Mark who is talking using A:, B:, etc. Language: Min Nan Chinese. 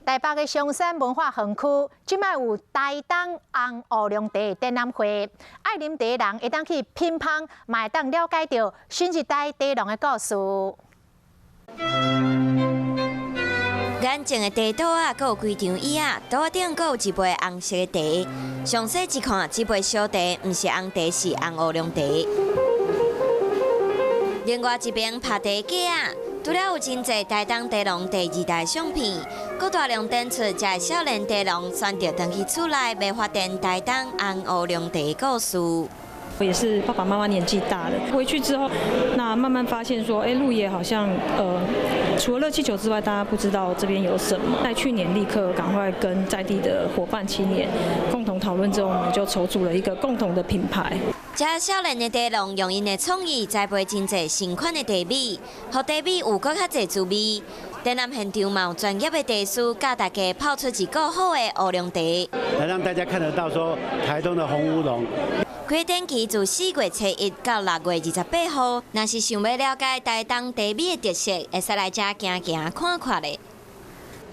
A: 台北的松山文化園區，這擺有台東紅烏龍茶展覽會，愛啉茶的人會當去品芳，嘛會當了解著新一代茶農的故事。
B: 眼前的茶桌仔，閣有幾張椅仔，桌仔頂閣有一杯紅色的茶。詳細一看，這杯小茶毋是紅茶，是紅烏龍茶。另外一邊拍茶架仔，除了有真濟台東茶農第二代相片，閣大量展出這少年茶農選擇轉去厝內賣發展台東紅烏龍茶故事。
C: 也是爸爸媽媽年紀大了，回去之後，那慢慢發現說，哎，鹿野好像，除了熱氣球之外，大家不知道這邊有什麼。在去年立刻趕快跟在地的夥伴青年共同討論之後，我們就籌組了一個共同的品牌。
B: 這少年的茶農用𪜶的創意栽培真濟新款的茶米，予茶米有閣較濟滋味。展覽現場嘛有專業的茶師教大家泡出一個好的烏龍茶，
D: 來讓大家看得到說台東的紅烏龍。
B: 開展期自4月初1到6月28號，若是想欲了解台東茶米的特色，會使來遮行行看看咧。